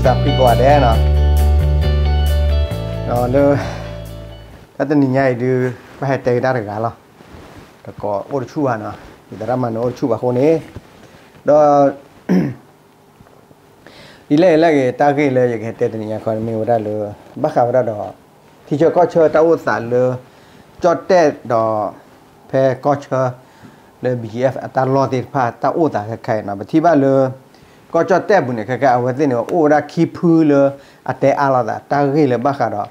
တၢ်ဖှံကိးဂၤဒဲးနီၤ, လၢ တၢ်တနံၤညါအံၤဒုး ဘၣ်ဟဲတဲကဒါတဂၤလီၤ. တကိးအိၣ်တဆူၣ်ဘၣ်နီၤ, ယသရၣ်မၤနၢၤအိၣ်တဆူၣ်ဘၣ်အဃိန့ၣ်, ဒီး ဒ်လဲၣ်ဂ့ၤလဲၣ်ဂ့ၤ တၢ်ဂ့ၢ်လၢယကဟဲတဲတနံၤညါခီန့ၣ် မ့ၢ်ဝဲဒၣ်လၢ ဘၣ်ဃးဝဲဒၣ်ဒီး ထံဆၢကီၢ်ဆၢတၢ်အိၣ်သးလၢ ကၠီၣ်တဲၣ်ဒီး ဖဲကီၢ်ဆၢ လၢ ဘီကၠံအ့ အတၢ်လီၢ်သ့ၣ်တဖၣ် တၢ်အိၣ်သးခဲခါအံၤနီၤ, ပထံၣ်ဘၣ်လၢ ကီၢ်ကၠီၣ်တဲၣ်ပူၤန့ၣ် ခဲခါအဝဲသ့ၣ်န့ၣ် အိၣ်ဝဲဒၣ်ခံဖုလၢ အတဲအါလိာ်သး တၢ်ဂ့ၢ်လၢဘၣ်ဃးဒီး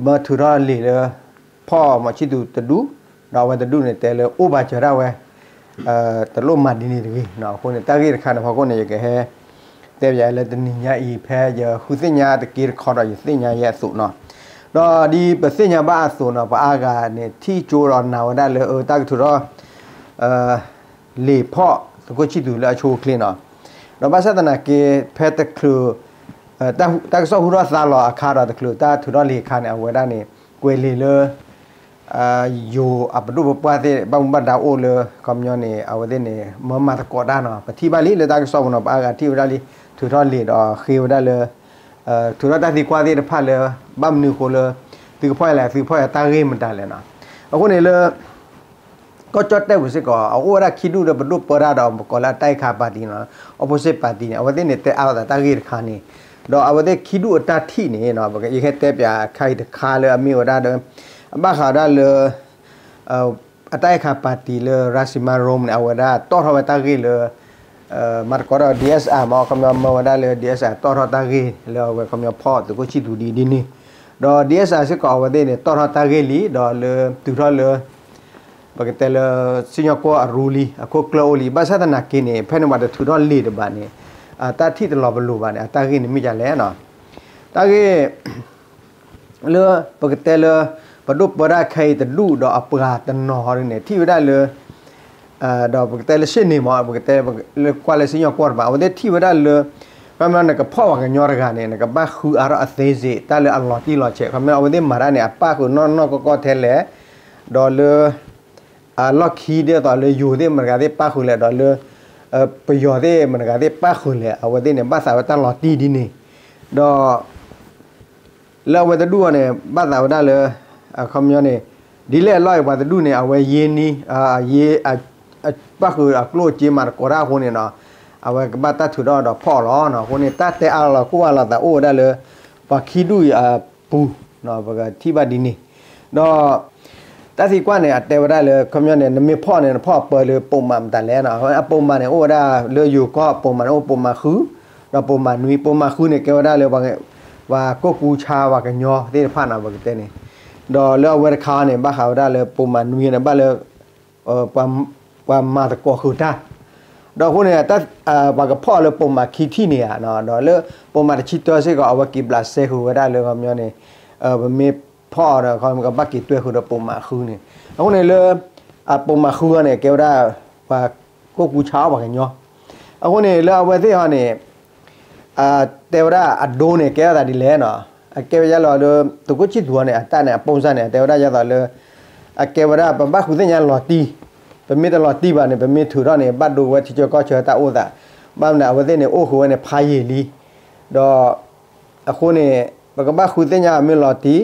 မၢထုးထီၣ်လံာ်လၢ ဖီၣ်မီၤဆံၣ်သူးတဒူၣ်, ဒီးအဝဲတဒူၣ်န့ၣ် တဲလၢအိၣ်ဘၣ်စၢၤဒၣ်ဝဲ တလိၣ်မၤဒ်န့ၣ်တဂ့ၤနီၤ. အဃိန့ၣ် တၢ်ဂ့ၢ်တခါန့ၣ် ဖီခိၣ်န့ၣ် ယကဟဲ တဲပၠးလၢတနံၤညါအံၤ ဖဲယဃုသ့ၣ်ညါတက့တခီဒီး ယသ့ၣ်ညါယဲအသိးနီၤ, ဒီးဒ်ပသ့ၣ်ညါဘၣ်အသိးနီၤ ပှၤအါဂၤန့ၣ် ထံၣ်ကၠိဒီးနာ်ဝဲဒၣ်လၢ အၢ တၢ်ကထုးထီၣ် လံာ်ဖီၣ်သုးခိၣ်ဆံၣ်သူးလၢအဆိအချ့နီၤ, ဒီးဘၣ်ဆၣ်သနာ်က့ ဖဲတချုး တၢ်ကစီၣ်ဟူထီၣ်သါလီၤအခါဒီး တချုးတၢ်ထုးထီၣ်လံာ်အခါန့ၣ် အဝဲဒၣ်န့ၣ် ကွဲးလံာ်လၢ ယိၤအပဒိၣ်ပပှၢ်သ့ၣ် ဘၣ်မူဘၣ်ဒါအိၣ်လၢ ခီပညီန့ၣ် အဝဲသ့ၣ်န့ၣ် မၢမၤသကိးတၢ်နီၤ, ပထံၣ်ဘၣ်လံလၢတၢ်ကစီၣ်ပူၤနီၤ, ပှၤအါဂၤထံၣ်ဝဲဒၣ်လံ ထုးထီၣ်လံာ်ဒီးဃ့ဝဲဒၣ်လၢ ထုးထီၣ်တၢ်သံကွၢ်သ့ၣ်တဖၣ်လၢ ဘၣ်မနုၤအဃိလၢ သုကဖီၣ်ယၤလဲၣ် သုကဖီၣ်ယၤတၢ်ဂ့ၢ်မတၤလဲၣ်နီၤ. အဃိန့ၣ်လၢ ကီၢ်ကၠီၣ်တဲၣ်ပူၤစ့ၢ်ကီး အအိၣ်ဝဲဒၣ်ခံဒူၣ်လၢပဒိၣ်ပၢတၢ်ဒီး ပကိးလၢအတၢ်အံၤခါပၣ်တံၣ်နီၤ, opposite party န့ၣ် အဝဲသ့ၣ်န့ၣ် တဲအါလိာ်သးတၢ်ဂ့ၢ်တခါန့ၣ်, ဒီးအဝဲသ့ၣ်ခံဒူၣ်အတၢ်ထံၣ်န့ၣ် ယကဟဲတဲပၠးခါအံၤတခါလၢအမ့ၢ်ဝဲဒၣ်ဒီး အဘၣ်ဃးဝဲဒၣ်လၢ အတၢ်အံၤခါပၣ်တံၣ်လၢ Rashima Rome န့ၣ် အဝဲဒၣ်တီၣ်ထီၣ်ဝဲတၢ်ဂ့ၢ်လၢ မၤသကိးဒီး DSR မ့ၢ် ခီပညီမၢဝဲဒၣ်လၢ DSR တီၣ်ထီၣ်တၢ်ဂ့ၢ်လၢအဝဲခီပညီဖီၣ်သုးခိၣ်ဆံၣ်သူးဒ်ဒ်န့ၣ်, ဒီး DSR စ့ၢ်ကီးအဝဲသ့ၣ်န့ၣ် တီၣ်ထီၣ်တၢ်ဂ့ၢ်လံ ဒီးလၢတုၤထီၣ်လၢ ပကတဲလၢ စံၣ်ညီၣ်ကွီၢ်အရူလံ အခိၣ်ကျၢၢ်အိၣ်လံ, ဘၣ်ဆၣ်သနာ်က့န့ၣ် ဖဲန့ၣ်ပှၤတထုးထီၣ်လံာ်တဘၣ်န့ၣ် တၢ်ထံၣ်တလီၤပလိာ်ဘၣ်န့ၣ် အတၢ်ဂ့ၢ်န့ၣ်မ့ၢ်ဒ်လဲၣ်နီၤ. တၢ်ဂ့ၢ် လၢပကတဲလၢ ပဒိၣ်ပၢတၢ်ခဲအံၤတဒူၣ်ဒီးအပှၤတနီၤဟီဒ်န့ၣ် ထံၣ်ဝဲဒၣ်လၢ ဒီးပကတဲလၢရှ့ၣ်န့ၣ်မ့ၢ် ပကတဲလၢကွၢ်လၢစံၣ်ညီၣ်ကွီၢ်တဘၣ် အဝဲသ့ၣ်ထံၣ်ဝဲဒၣ်လၢ ခီပညီနကဖီၣ်ပှၤကညီတဂၤန့ၣ် နကဘၣ်ဃုအါထီၣ်အသ့စ့ၢ် တၢ်လၢအလီၤတံၢ်လီၤဆဲး ခီပညီအဝဲသ့ၣ်မၤတၢ်န့ၣ် အပၣ်ဃုာ်နီၢ်နီၢ်ကီၢ်ကီၢ်ထဲလဲၣ်, ဒီးလၢ အလီၢ်ခံဒ်သိးလၢယိၤသ့ၣ်မတၤတဂၤသ့ၣ်ပၣ်ဃုာ်လဲၣ် ဒီးလၢ ပယီၤသ့ၣ်မတၤတဂၤသ့ၣ်ပၣ်ဃုာ်လဲၣ် အဝဲသ့ၣ်န့ၣ် ဘၣ်သးဝဲတၢ်လီၤတံၢ်ဒ်န့ၣ်, ဒီး လၢအဝဲတဒူၣ်အံၤန့ၣ် ဘၣ်သးဝဲဒၣ်လၢ အခီပညီန့ၣ် ဒ်လဲၣ်အလီၢ်အံၤပှၤတဒူၣ်န့ၣ် အဝဲယ့န့ၢ် ယ့ ပၣ်ဃုာ်အကျိၣ်အစ့မၤသကိးတၢ်အဃိန့ၣ်နီၤ အဝဲကဘၣ်တၢ်ထုးထီၣ်ဒီးဖီၣ်အီၤလီၤ. အဃိန့ၣ် တၢ်တဲအါလီၤကိၢ်အါလီၤသးအိၣ်ဝဲဒၣ်လၢ ပှၤခံဒူၣ်အံၤအပူၤ ပကထံၣ်ဘၣ်ဒ်န့ၣ်, ဒီး တၢ်သံကွၢ်န့ၣ် အတဲဝဲဒၣ်လၢ ခီပညီန့ၣ် နမ့ၢ်ဖီၣ်န့ၣ် နဖီၣ်အပၢလၢပိာ်မးမတၤလဲၣ်နီၤ. အပိာ်မးန့ၣ် အိၣ်ဝဲဒၣ်လၢယိၤကီၢ် ပိာ်မးန့ၣ် အိၣ်ပိာ်မးဃု ဒီးပိာ်မးနွံ, ပိာ်မးဃုန့ၣ် ကဲဝဲဒၣ်လၢ ပှၤကိၢ်ကူဆါပှၤကညီသ့ၣ်တဖၣ်နီၤ ပကတဲန့ၣ်, ဒီးလၢအဝဲတခါန့ၣ် ဘၣ်ဃးဝဲဒၣ်လၢပိာ်မးနွံန့ၣ် ဘၣ်လၢ ပှၤမၤသကိးဃုာ်တၢ်, ဒီးအဃိန့ၣ် ပှၤကဖီၣ်အီၤလၢပိာ်မးခံထံၣ်န့ၣ်ဧါ, ဒီးလၢပိာ်မးတဆံတၢစ့ၢ်ကီး အဝဲက့ၤဘျးစဲဃုာ်ဝဲဒၣ်လၢ ခီပညီန့ၣ် ပမ့ၢ်ဖီၣ်အီၤဒီး ကဘၣ်က့ၤတွဲဃုာ်ဒီးပိာ်မးဃုန့ၣ်, အဃိန့ၣ်လၢ အပိာ်မးဃုအံၤန့ၣ် ကဲဝဲဒၣ် ပှၤကိၢ်ကူဆါအီၤပှၤကညီ, အဃိန့ၣ်လၢအဝဲသ့ၣ်အံၤန့ၣ် တဲဝဲဒၣ်အဒိန့ၣ် ကဲထီၣ်သးဒ်လဲၣ်နီၤ, အကဲဝဲဒၣ်လီၤလၢ သုးခိၣ်ဆံၣ်သူးအံၤန့ၣ် အတၢ်န့ၣ် အပိၢ်စၢ်န့ၣ် အတဲဝဲဒၣ်ဒ်သိးလၢ အကဲဝဲဒၣ်ပဘၣ်ဃုသ့ၣ်ညါလီၤတံၢ်, ပမ့ၢ်တလီၤတံၢ်ဘၣ်န့ၣ် ပမ့ၢ်ထုးထီၣ်န့ၣ် ဘၣ်ဒိဝဲထံဆၢကီၢ်ဆၢတၢ်အိၣ်သး, ဘၣ်မနုၤအဝဲသ့ၣ်န့ၣ် အိၣ်ဃုာ်ဝဲန့ၣ်ဖးယံာ်လံ, ဒီး အဃိန့ၣ် ပကဘၣ်ဃုသ့ၣ်ညါအမ့ၢ်လီၤတံၢ်,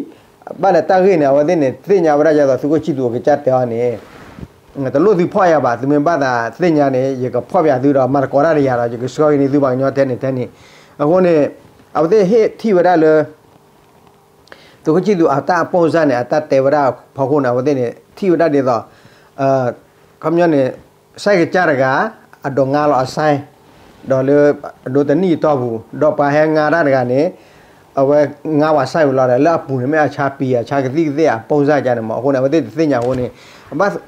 ဘၣ်ဒီးတၢ်ဂ့ၢ်န့ၣ် အဝဲသ့ၣ်န့ၣ် သ့ၣ်ညါဝဲဒၣ်ဒ်သိးသုးခိၣ်ဆံၣ်သူးအကစၢ်တဲအီၤန့ၣ် တလိၣ်သုဖီၣ်ယၤဘၣ်, သုမ့ၢ်ဘၣ်သးသ့ၣ်ညါန့ၣ် ယကဖီၣ်ပၠးသုဒီးမၤသကိးတၢ်ဒီးယၤဒီး ယကဆှၢက့ၤန့ၢ်သုပှၤကညီထဲန့ၣ်ထဲန့ၣ်, အဃိန့ၣ် အဝဲသ့ၣ်ဟ့ၣ်ထံၣ်ဝဲဒၣ်လၢ သုးခိၣ်ဆံၣ်သူးအတၢ်အပိၢ်စၢ်န့ၣ် အတၢ်တဲဝဲဒၣ်ဖီခိၣ်န့ၣ် အဝဲသ့ၣ်န့ၣ် ထံၣ်ဝဲဒၣ်ဒ်သိး ခီပညီန့ၣ် စဲးကစၢ်တဂၤ အဒိးငါလီၤအစဲး ဒီးလၢအဒိးတနံၣ်အတီၢ်ပူၤ ဒီးပှၤဟဲငါတၢ်တဂၤန့ၣ် အဝဲငါဝဲစဲးဝံၤလီၤဒီး လၢအပူၤန့ၣ် မ့ၢ်အဆါပံၤအဆါကသံၣ်ကသ့ၣ်အပိၢ်စၢ်ကန့ၣ်မး အဃိန့ၣ် အဝဲသ့ၣ်တသ့ၣ်ညါအဃိန့ၣ်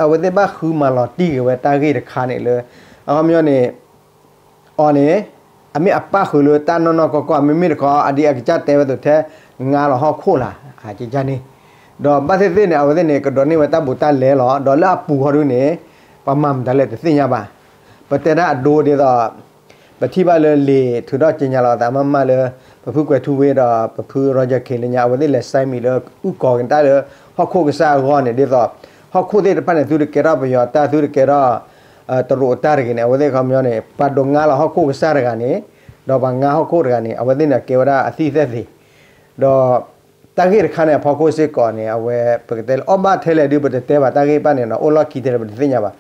အဝဲသ့ၣ်ဘၣ်ဃုမၤလီၤတံၢ်က့ၤဝဲတၢ်ဂ့ၢ်တခါန့ၣ်လၢ အခီပညီန့ၣ် အီၤန့ၣ် အမ့ၢ်အပၣ်ဃုာ်လၢတၢ်နီၢ်နီၢ်ကီၢ်ကီၢ် မ့မ့ၢ်တခီ အဒ်အကစၢ်တဲဝဲသိးထဲ ငါလီၤဟီၣ်ခိၣ်လၢ် အကကန့ၣ် ဒီးဘၣ်သ့ၣ်သ့ၣ်န့ၣ် အဝဲသ့ၣ်န့ၣ် ကဒိးန့ၢ်ဝဲတၢ်ဘူးတၢ်လဲလီၤ ဒီးလၢအပူၤဃီဒုန့ၣ် ပှၤမၤမတၤလဲၣ်တသ့ၣ်ညါဘၣ်. ပတဲဒၣ်အဒိဒ်သိး ပထံၣ်ဘၣ်လၢလံာ်ထုးထီၣ်က့ၤညါလီၤအသးမးမးလၢ ပဖုကွဲၤထူဝ့ဒီး ပဖု Roger Khin လၢညါ အဝဲသ့ၣ်လဲၤ sign မံၤလၢ အုၣ်ကီၤက့ၤတၢ်လၢဟီၣ်ခိၣ်ကစၢ်အဂီၢ်န့ၣ် ဒ်သိး ဟီၣ်ခိၣ်သ့ၣ်တဖၣ်န့ၣ် သုတကဲထီၣ်ပယီၤတၢ် သုတကဲထီၣ် တရူးအတၢ်တဂ့ၤန့ၣ် အဝဲသ့ၣ်ခီပညီန့ၣ် ပှၤဒိးငါလီၤဟီၣ်ခိၣ်ကစၢ်တဂၤန့ၣ် ဒီးပှၤငါဟီၣ်ခိၣ်တဂၤန့ၣ် အဝဲသ့ၣ်န့ၣ်ကဲဝဲဒၣ်အသံၣ်သဲၣ်သ့ၣ်, ဒီးတၢ်ဂ့ၢ်တခါန့ၣ် အဖီခိၣ်စ့ၢ်ကီးန့ၣ် အဝဲပကတဲလၢအီၣ်ဘၣ်ထဲလဲၣ်ဒုး ပတတဲဘၣ်, တၢ်ဂ့ၢ်ဘၣ်န့ၣ် အိၣ်လီၢ်ခံထဲလဲၣ် ပတသ့ၣ်ညါဘၣ်,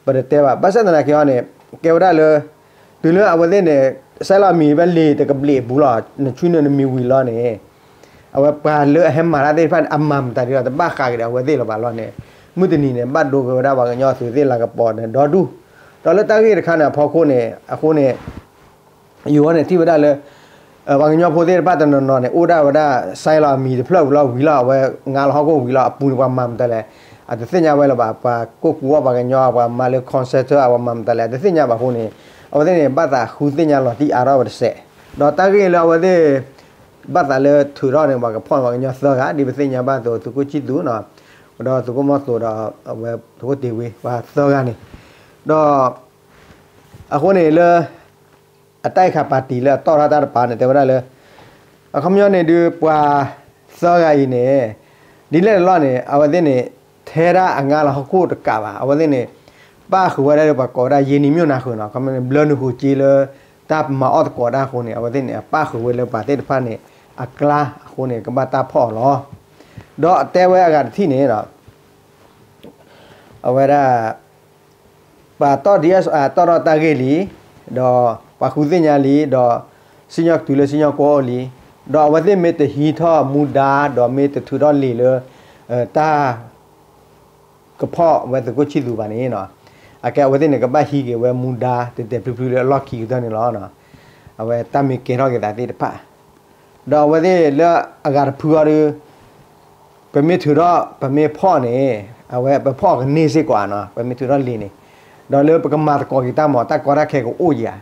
ပတတဲဘၣ်. ဘၣ်ဆၣ်သနာ်က့ဟီန့ၣ် ကဲဝဲဒၣ်လၢ တုၤလၢအဝဲသ့ၣ်န့ၣ် စဲလီၤမံၤဝဲလံာ်တကဘျံးအပူၤလီၤ, နဆူနနမံၤဝံၤလီၤန့ၣ် အဝဲပှၤလၢအဟဲမၤတၢ်သ့ၣ်တဖၣ်န့ၣ် အမၤမတၤဒ်ဒီး တဘၣ်ဃးက့ၤဒီးအဝဲသ့ၣ်လၢၤဘၣ်လီၤန့ၣ်, မုၢ်တနံၤန့ၣ် ဘၣ်ဒိက့ၤဝဲဒၣ်ပှၤကညီအသုးသ့ၣ်လၤကပီၤန့ၣ် ဒီဒူၣ်, ဒီးလၢတၢ်ဂ့ၢ်တခါန့ၣ်အဖီခိၣ်န့ၣ် အဃိန့ၣ် ယိၤန့ၣ်ထံၣ်ဝဲဒၣ်လၢ ပှၤကညီဖိသ့ၣ်တဖၣ်တနီၤနီၤန့ၣ် အိၣ်ဒၣ်ဝဲဒၣ် စဲလီၤမံၤတဖျၢၣ်ဝံၤလီၤ ဝံၤလီၤ အဝဲငါလီၤဟီၣ်ခိၣ်ဝံၤလီၤ အပူၤန့ၣ် ပှၤမၤမတၤလဲၣ်, အတသ့ၣ်ညါဝဲလၢၤဘၣ်, ပှၤကိၢ်ကူအီၣ်ပှၤကညီ ပှၤမၤလၢ concentrate အပှၤမၤမတၤလဲၣ် အတသ့ၣ်ညါဘၣ်အဃိန့ၣ်, အဝဲသ့ၣ်န့ၣ် ဘၣ်သးဃုသ့ၣ်ညါလီၤတံၢ်အါထီၣ်ဝဲတစဲး, ဒီးတၢ်ဂ့ၢ်လၢအဝဲသ့ၣ် ဘၣ်သးလၢထုးထီၣ်န့ၣ် ပှၤကဖီၣ်န့ၢ်ပှၤကညီသၢဂၤ ဒ်ပသ့ၣ်ညါဘၣ်အသိး သုးခိၣ်ဆံၣ်သူး, ဒီးသုးခိၣ်မီၢ်သိးဒီး အဝဲသုးခိၣ်တ့ၤဝ့ ပှၤသၢဂၤန့ၣ်, ဒီး အဃိန့ၣ်လၢ အတၢ်အဲၣ်ခးပၣ်တံၣ်လၢအတီၣ်ထီၣ်တၢ်တပၤန့ၣ် တဲဝဲဒၣ်လၢ အခီပညီန့ၣ်ဒုး ပှၤသၢဂၤအံၤန့ၣ် ဒ်လဲၣ်တလီၢ်န့ၣ် အဝဲသ့ၣ်န့ၣ် ထဲဒၣ်အငါလီၤဟီၣ်ခိၣ်တကးဘၣ်, အဝဲသ့ၣ်န့ၣ် ပၣ်ဃုာ်ဝဲဒၣ်လၢပှၤကိးဝဲဒၣ် ယ့နံၤမျိၣ်နၤဃုာ်နီၤ, အခီပညီန့ၣ် ဘျၢနုာ်ဃုာ်က့လၢ တၢ်မၤအီၣ်သကိးတၢ်အဃိန့ၣ် အဝဲသ့ၣ်န့ၣ် အပၣ်ဃုာ်ဝဲလၢပှၤသ့ၣ်တဖၣ်န့ၣ် အကျါအဃိန့ၣ် ကဘၣ်တၢ်ဖီၣ်အီၤလီၤ. ဒီးအတဲဝဲအဂၤတထံၣ်န့ၣ် အဝဲဒၣ် ပှၤတီၣ် ဒီးတီၣ်ထီၣ်တၢ်ဂ့ၢ်လံ, ဒီးပှၤဃုသ့ၣ်ညါလံ, ဒီးစံၣ်ညီၣ်တုၤလၢစံၣ်ညီၣ်ကွီၢ်အိၣ်လံ, ဒီးအဝဲသ့ၣ်မ့ၢ်တဟံးထီၣ်မူဒါ ဒီးမ့ၢ်တထုးထီၣ်လံာ်လၢ တၢ် ကဖီၣ်ဝဲသုးခိၣ်ဆံၣ်သူးဘၣ်န့ၣ်, အကဲအဝဲသ့ၣ်န့ၣ် ကဘၣ်ဟံးက့ၤဝဲမူဒါ တဲာ်တဲာ်ဖျုးဖျုးလၢအလီၢ်ခံကတၢၢ်န့ၣ်လီၤ. အဝဲတၢ်မ့ၢ်ကဲထီၣ်က့ၤသးသ့ၣ်တဖၣ် ဒီးအဝဲသ့ၣ်လၢအဂၤတဖုအီၤဒီး ပမ့ၢ်ထုးထီၣ် ပမ့ၢ်ဖီၣ်န့ၣ် အဝဲပဖီၣ်အီၤကန့ၢ်စ့ၢ်ကီးဧါနီၤ, ပမ့ၢ်ထုးထီၣ်လံာ်န့ၣ်, ဒီးလၢပကမၤသကိးက့ၤတၢ်မ့ၢ် တၢ်ကီတၢ်ခဲကအိၣ်ဧါ.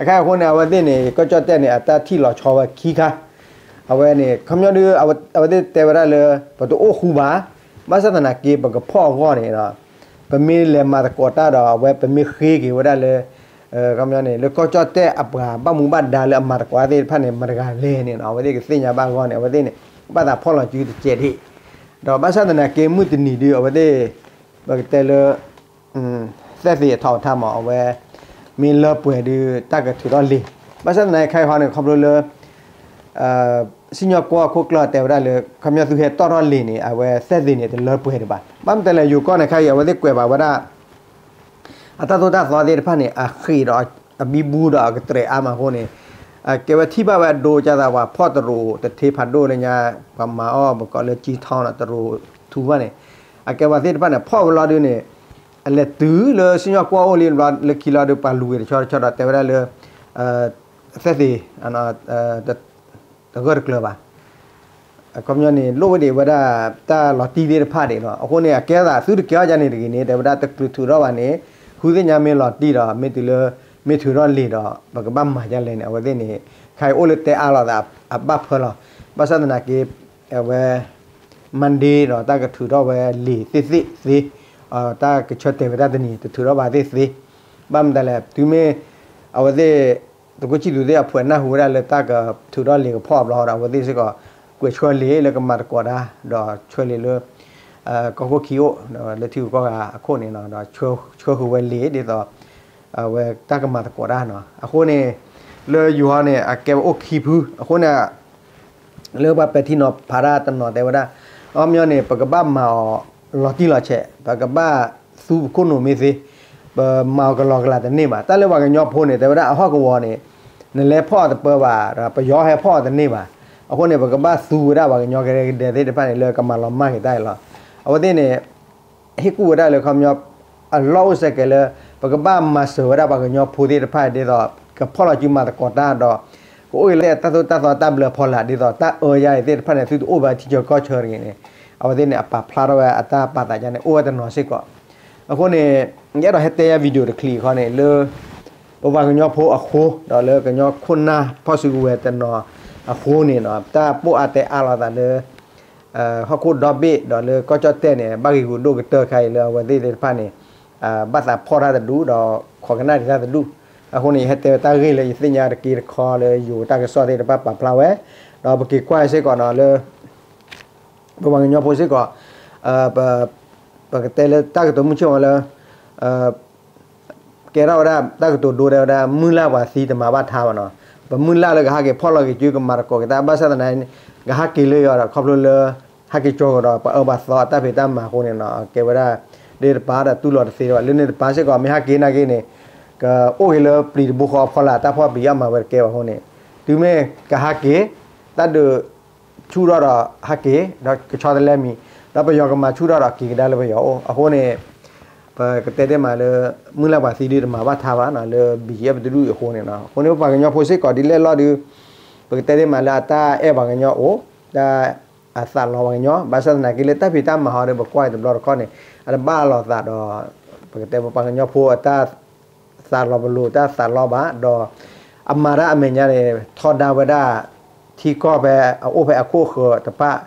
အခဲအံၤအဃိန့ၣ် အဝဲသ့ၣ်န့ၣ် ကီၢ်ကၠီၣ်တဲၣ်န့ၣ် အတၢ်ထံၣ်လီၤဆီဝဲခံခါ, အဝဲန့ၣ် ခီပညီဒုး အဝဲသ့ၣ်တဲဝဲဒၣ်လၢ ပတအိၣ်ဃူဘၣ်, ဘၣ်ဆၣ်သနာ်က့ ပကဖီၣ်အဂီၢ်န့ၣ် ပမ့ၢ်လဲၤမၤသကိးတၢ်ဒီး အဝဲပမ့ၢ်ဃ့က့ၤဝဲဒၣ်လၢ ခီပညီန့ၣ် လၢကီၢ်ကၠီၣ်တဲၣ်အပှၤဘၣ်မူဘၣ်ဒါလၢအမၤသကိးတၢ်သ့ၣ်တဖၣ်န့ၣ် မတၤတဂၤလဲၣ်န့ၣ်နီၤ, အဝဲသ့ၣ်ကသ့ၣ်ညါဘၣ်အဂီၢ်န့ၣ် အဝဲသ့ၣ်န့ၣ် ဘၣ်သးဖီၣ်လီၤစုတစဲးဒံး, ဒီးဘၣ်ဆၣ်သနာ်က့ မုၢ်တနံၤဒုး အဝဲသ့ၣ် ပကတဲလၢ သဲၣ်သ့ၣ်အထီၣ်အထါမး အဝဲ မ့ၢ်လၢပှဲၤဒုး တၢ်ကထုးထီၣ်လံာ်, ဘၣ်ဆၣ်သနာ်က့ ခဲအံၤဃီန့ၣ် ခီဖျိလၢ စံၣ်ညီၣ်ကွီၢ်အခိၣ်ကျၢၢ်တဲဝဲဒၣ်လၢ ခီပညီသုဟဲတီၣ်ထီၣ်လံာ်န့ၣ် အဝဲသဲၣ်သ့ၣ်န့ၣ် တလၢပှဲၤဒံးဘၣ်. ဘၣ်မနုၤလဲၣ် ယိၤကီၢ်န့ၣ် ခဲအံၤ အဝဲသ့ၣ်ကွဲးဘၣ်ဝဲဒၣ် အတၢ်သိၣ်တၢ်သီသ့ၣ်တဖၣ်န့ၣ် အဃံးဒီးအဘံဘူဒီးအကတြဲၤအါမးအဃိန့ၣ်, အကဲဝဲထံၣ်ဘၣ်ဝဲအဒိကၢ်သး ပှၤဖီၣ်တရူးတထ့ဖးဒိၣ်လၢညါ ပှၤမၤအီၣ်ပကိးလၢ ကၠံထီၣ် တရူးထူဘၣ်န့ၣ်, အကဲပှၤသ့ၣ်တဖၣ်န့ၣ် ဖီၣ်ဝဲလီၤဒုးန့ၣ်, အလဲၤတုၤလၢစံၣ်ညီၣ်ကွီၢ်အိၣ်လံဘျီလၢခံလီၤဒုး ပှၤလူၤက့ၤတဆီတဆီဒီး တဲဝဲဒၣ်လၢ သဲၣ်သ့ၣ် တဂၢၢ်တကျၢၤဘၣ်. အခီပညီန့ၣ် လိၣ်ဝဲဒံးဝဲဒၣ် တၢ်လီၤတံၢ်သ့ၣ်တဖၣ်ဒံးနီၤ. အဃိန့ၣ် အကဲသးသုတကဲထီၣ်ဒ်န့ၣ်တဂ့ၤန့ၣ် တဲဝဲဒၣ်တချုးထုးထီၣ်ဘၣ်န့ၣ် ဃုသ့ၣ်ညါမ့ၢ်လီၤတံၢ်ဒီး မ့ၢ်တုၤလၢ မ့ၢ်ထုးထီၣ်လံာ်ဒီး ပကဘၣ်မၤဒ်လဲၣ်န့ၣ် အဝဲသ့ၣ်န့ၣ် ခဲအံၤအိၣ်လၢတဲအါလိာ်သးအဘၣ်ဖၢလီၤ. ဘၣ်ဆၣ်သနာ်က့ အဝဲ Monday ဒီးတၢ်ကထုးထီၣ်ဝဲလံာ်သ့ၣ်သ့ၣ်သ့, တၢ်ကဆၢတဲာ်ဝဲတၢ်တနံၤ တထုးထီၣ်ဘၣ်သ့ၣ်သ့. ဘၣ်မနုၤလဲၣ် တုၤမ့ၢ် အဝဲသ့ၣ် သုးခိၣ်ဆံၣ်သူးသ့ၣ်အဖုးနၢ်ဟူဝဲဒၣ်လၢတၢ်ကထုးထီၣ်လံာ်ကဖီၣ်အဘျီဒီး အဝဲသ့ၣ်စ့ၢ်ကီး ကွဲးဆှၢလံာ်လၢကမၤသကိးတၢ် ဒီးဆှၢလံာ်လၢ ကီၢ်ခိၣ်ခံအိၣ် လၢထံဂုၤကီၢ်ဂၤအခိၣ်န့ၣ်နီၤ ဒီးဆှၢဃုာ်ဝဲလံာ်ဒ်သိး အဝဲတၢ်ကမၤသကိးတၢ်နီၤ. အဃိန့ၣ် လၢယိၤဟီန့ၣ် အကဲဝဲအိၣ်ခံဖု အဃိန့ၣ် လၢပှၤပဲာ်ထံနီၤဖးတၢ်တနီၤတဲဝဲဒၣ် အခီပညီန့ၣ် ပကဘၣ်မၤအီၤလီၤတံၢ်လီၤဆဲး, ပကဘၣ်သူပခိၣ်နူာ်မ့ၢ်သ့, ပမၤအီၤကလီကလးတန့ၢ်ဘၣ်. တၢ်လၢပှၤကညီဖိန့ၣ် တဲဝဲဒၣ်အဟီၣ်ကဝီၤန့ၣ် နလဲၤဖီၣ်အီၤတပၢဘၣ်, ပယီၤဟဲဖီၣ်အီၤတန့ၢ်ဘၣ်. အဃိန့ၣ် ပကဘၣ်သူဝဲဒၣ်ပှၤကညီကဒဲကဒဲသ့ၣ်တဖၣ်န့ၣ် လၢကမၤလီၤမၢ်က့ၤတၢ်အံၤလီၤ. အဝဲသ့ၣ်န့ၣ် ဟ့ၣ်ကူၣ်ဝဲဒၣ်လၢခီပညီ အလီၢ်အိၣ်စဲးကဲးလၢ ပကဘၣ်မၤစၢၤဝဲဒၣ်ပှၤကညီဖိသ့ၣ်တဖၣ်ဒ်သိး ကဖီၣ်လီၤစုမၤသကိးတၢ်ဒီး ကအိၣ်က့ၤလၢတၢ်သိၣ်တၢ်သီတၢ်ဘျၢဖီလာ်ဒ်သိး တၢ်အၢယါအံၤသ့ၣ်တဖၣ်န့ၣ် သုတအိၣ်ဘၣ်ထံဆၢကီၢ်ဆၢတဂ့ၤန့ၣ် အဝဲသ့ၣ်န့ၣ် အပာ်ဖျါထီၣ်ဝဲအတၢ်ပာ်သးယါန့ၣ် အိၣ်ဝဲတနီၤစ့ၢ်ကီး. အဃိန့ၣ် ယအဲၣ်ဒိးဟဲတဲယါ video တချံးခီန့ၣ် လၢ ပပှၤကညီဖိအဃိ ဒီးလၢကညီခိၣ်နၢ်ဖီၣ်စုကဝဲၤတနီၤအဃိန့ၣ် တၢ်ပိၢ်အါတဲအါလိာ်သးလၢ ဟီၣ်ခိၣ်ဒီဘ့ၣ်ဒီးလၢကီၢ်ကၠီၣ်တဲၣ်န့ၣ် ဘၣ်ဂ့ၢ်ဂူာ်ဒိၣ်ကတၢၢ်ခါအံၤလၢအဝဲသ့ၣ်သ့ၣ်တဖၣ်န့ၣ် ဘၣ်သးဖီၣ်တၢ်တဒူၣ်ဒီး ခိးကနၣ်ဒံးတၢ်တဒူၣ်. အဃိန့ၣ် ယဟဲတဲဝဲတၢ်ဂ့ၢ်လၢယသ့ၣ်ညါတက့ၢ်တခီလၢယိၤတၢ်ကစီၣ်သ့ၣ်တဖၣ်ပာ်ဖျါဝဲ, ဒီးပက့ၤကွၢ်စ့ၢ်ကီးနီၤလၢ ပပှၤကညီဖိစ့ၢ်ကီး ပကတဲလၢတၢ်ကတိၤမုၢ်ဆ့ၣ်မးလၢ ကဲထီၣ်ဝဲဒၣ်တၢ်ကတိၤဒိတဲဝဲဒၣ် မုၢ်လၢ်ပှၤသံတမၤဘၣ်ထါဘၣ်နီၤ. ပမုၢ်လၢ်လၢကဟးက့ၤဖီၣ်လီၤက့ၤစု ကမၤသကိးက့ၤတၢ် ဘၣ်ဆၣ်သနာ်က့ ကဟးက့ၤလၢယီၤဒီး ခီဖျိလၢ ဟဲက့ၤကၠီၤကဒီး ပှၤအၢပှၤသီအတၢ်ဖံးတၢ်မၤအဃိန့ၣ်နီၤ ကဲဝဲဒၣ် ဒ်တပၤဒီးတူၢ်လိာ်တသ့ဘၣ် လၢန့ၣ်တပၤစ့ၢ်ကီး မ့ၢ်ဟဲက့ၤနာ်က့န့ၣ် ကအိၣ်က့ၤလၢပျံၤတဘိဃီအဖီလာ် တၢ်ဖီၣ်ပျံၤအမၤဝဲတကဲဘၣ်အဃိန့ၣ် တုၤမ့ၢ်ကဟးက့ၤ တၢ်ဒုး ဆူၣ်ထီၣ်ဒီးဟးက့ၤ ဒီးကဆီတလဲမံၤ ဒီးပယီၤကမၤဆူၣ်ထီၣ်ဒီးက့ၤကဒါလၢပယီၤအိၣ် အဃိန့ၣ် ပကတဲတ့ၢ်မးလၢ မုၢ်လၢ်ပှၤသံဒုတမၤဘၣ်ထါဘၣ်နီၤ လၢ ဘံၣ်ယဲၢ် ပတဒူၣ်အံၤအဃိန့ၣ်နီၤ အဃိန့ၣ်ပပှၤကညီဖိစ့ၢ်ကီးဒ်လဲၣ်လီၤဒုး ပကတဲတ့ၢ်မးလၢအတၢ်အဲၣ်ပှၤကညီအိၣ် တၢ်အသးလီပှၤကညီ ဘၣ်ဆၣ်သနာ်က့လၢတၢ်ဖံးတၢ်မၤဟီဒီး ပကွၢ်အံၤတဘျီတခီၣ်န့ၣ် အတဘၣ်အလီၤသးဒီး ပကတဲပပှၤကညီဖိအတၢ် သးလီၤပလိာ်တၢ်သးလီဘၣ် ဒီးအမၤတၢ်အမဲာ်ညါန့ၣ် ထီဒါဝဲဒၣ် ထံကီၢ်ဖဲအအိၣ်ဖဲအခိၣ်အဃၢၤတဖၣ်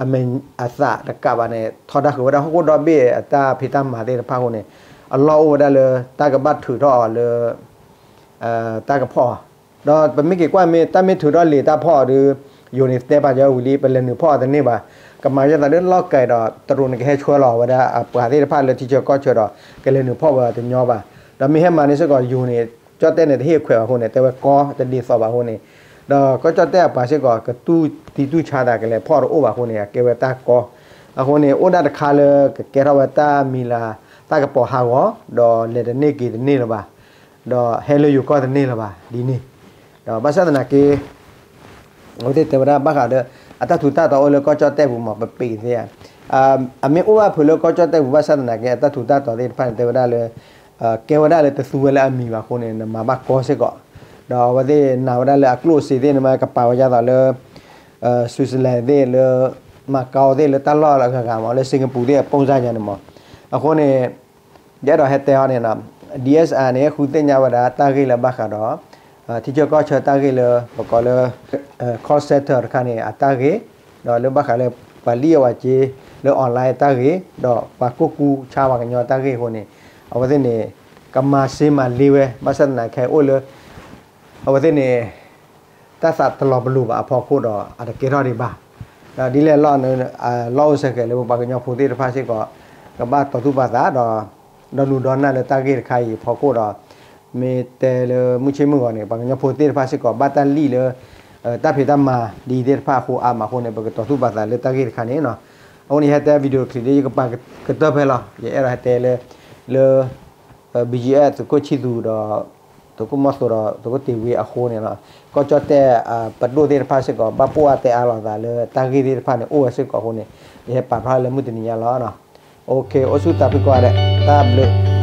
အမဲာ်အသးတကးဘၣ်န့ၣ် ထီဒါဃုာ်ဝဲဒၣ်ဟီၣ်ခိၣ်ဒီဘ့ၣ်အတၢ်ဖံးတၢ်မၤသ့ၣ်တဖၣ်အဃိန့ၣ် အလီၢ်အိၣ်ဝဲဒၣ်လၢတၢ်ကဘၣ်ထုးထီၣ်အီၤလၢ တၢ်ကဖီၣ်အီၤ ဒီးပမ့ၢ်က့ၤကွၢ်မ့ၢ်တၢ်မ့ၢ်ထုးထီၣ်လံာ်တၢ်ဖီၣ်အီၤဒီး ယိၤန့ၣ်တဲပာ်ကၢဝံၤလံ ပလဲၤနုာ်ဖီၣ်အီၤတန့ၢ်ဘၣ် ကမၤယဲၢ်သးလၢလီၢ်ကဲၤဒီး တရူးန့ၣ်ကဟဲဆှၢလီၤဝဲဒၣ်အပှၤသ့ၣ်တဖၣ်လၢထံဆၢကီၢ်ဆၢဒီး ကလဲၤနုာ်ဖီၣ်ဝဲအီၤတညီဘၣ် ဒီးမ့ၢ်ဟဲမၤန့ၣ်စ့ၢ်ကီးယိၤန့ၣ် ကၠီၣ်တဲၣ်န့ၣ်တဟ့ၣ်အခွဲးဘၣ်အဃိန့ၣ် တဲဝဲကီတဒ်သိးဘၣ်အဃိန့ၣ် ဒီးကီၢ်ကၠီၣ်တဲၣ်အပှၤစ့ၢ်ကီး ကတူၢ်သံတူၢ်ဆါသး ကလဲၤဖီၣ်တအိၣ်ဘၣ်အဃိန့ၣ် အကဲဝဲတၢ်ကီ အဃိန့ၣ် အိၣ်ဒၣ်တခါလၢကကဲထီၣ်ဝဲတၢ်မံၤလၤ တၢ်ကပီၤဟးဂီၤ ဒီးလဲၤတန့ၢ်က့ၤတန့ၢ်လၢၤဘၣ် ဒီးဟဲလၢယိၤကီၢ်တန့ၢ်လၢၤဘၣ် ဒ်န့ၣ် ဒီးဘၣ်ဆၣ်သနာ်က့ အဝဲသ့ၣ်တဲဝဲဒၣ်ဘၣ်ဃးဒီး အတၢ်ထူးတၢ်တီၤအိၣ်လၢကီၢ်ကၠီၣ်တဲၣ်ပူၤမး ပပ့ၤသ့ဧါ အမ့ၢ်အိၣ်ဘၣ်ဖုးလၢကီၢ်ကၠီၣ်တဲၣ်ပူၤ ဘၣ်ဆၣ်သနာ်က့ အတၢ်ထူးတၢ်တီၤသ့ၣ်တဖၣ်န့ၣ် တဲဝဲဒၣ်လၢ ကဲဝဲဒၣ်လၢတသူဝဲလၢအမံၤဘၣ်အဃိန့ၣ် နမၤဘၣ်ကီစ့ၢ်ကီး ဒီးအဝဲသ့ၣ်နာ်ဝဲဒၣ်လၢအကျိၣ်စ့သ့ၣ်န့ၣ်မး ကပာ်ဝဲဒ်သိးလၢ Switzerland သ့ၣ်လၢ Macau သ့ၣ်လၢတၢ်လီၢ်အဂၤဂၤမး လၢ Singapore သ့ၣ်အပူၤစၢ်ညါန့ၣ်မး အဃိန့ၣ် ယအဲၣ်ဒိးဟဲတဲအီၤန့ၣ် DSI န့ၣ် ဃုသ့ၣ်ညါဝဲဒၣ်တၢ်ဂ့ၢ်လၢဘၣ်ဃးဒီး ထံဆၢကီၢ်ဆၢတၢ်ဂ့ၢ်လၢ ပကိးလၢ call center တခါန့ၣ် အတၢ်ဂ့ၢ် ဒီးလၢဘၣ်ဃးလၢ ပှၤလံၣ်အဝဲက့ လၢ online တၢ်ဂ့ၢ် ဒီးပှၤကိၢ်ကူဆါပှၤကညီတၢ်ဂ့ၢ်အဃိန့ၣ် အဝဲသ့ၣ်န့ၣ် ကမၤစ့မၤလ့ဝဲ ဘၣ်ဆၣ်သနာ်က့အိၣ်လၢ အဝဲသ့ၣ်န့ၣ် တၢ်သးတလီၤပလိာ်ဘၣ်အဖီခိၣ်ဒီး အတကဲထီၣ်ဒံးဘၣ်. ဒီးဒ်လဲၣ်လီၤန့ၣ် လီၢ်အိၣ်ဆၢကဲၤလၢပပှၤကညီဖိသ့ၣ်တဖၣ်စ့ၢ်ကီး ကဘၣ်တီၤသူၣ်ပာ်သးဒီး ဒီနုာ်ဒီနၢ်လၢတၢ်ဂ့ၢ်တခါအံၤအဖီခိၣ်ဒီး မ့ၢ်တဲလၢမုၢ်ဆ့ၣ်မုၢ်ဂီၤန့ၣ် ပှၤကညီဖိသ့ၣ်တဖၣ်စ့ၢ်ကီး ဘၣ်တၢ်လံၣ်လၢ တၢ်ဖံးတၢ်မၤဒ်အံၤသ့ၣ်တဖၣ်အဃိအါမးအဃိန့ၣ် ပကတီၤသူၣ်ပာ်သးလၢတၢ်ဂ့ၢ်တခါန့ၣ်လီၤ. အဃိန့ၣ် ယဟဲတဲ video clip ဒ်ယကပာ်ကတၢၢ်ဖဲလီၤ. ယအဲၣ်ဒိးဟဲတဲလၢ လၢ BGF သုးခိၣ်ဆံၣ်သူးဒီး သုးခိၣ်မီၢ်သိးဒီး သုးခိၣ်တ့ၢ်ဝ့အဃိန့ၣ်လီၤ. ကီၢ်ကၠီၣ်တဲၣ် ပဒိၣ်သ့ၣ်တဖၣ်စ့ၢ်ကီး ဘၣ်ပိၢ်အါတဲအါလိာ်သးလၢတၢ်ဂ့ၢ်သ့ၣ်တဖၣ်န့ၣ် အိၣ်ဝဲစ့ၢ်ကီးအဃိန့ၣ် ယဟဲပာ်ဖျါလၢမုၢ်တနံၤညါလီၤ. OK အိၣ်ဆူၣ်သးဖုကိးဂၤဒဲး တၢ်ဘျုး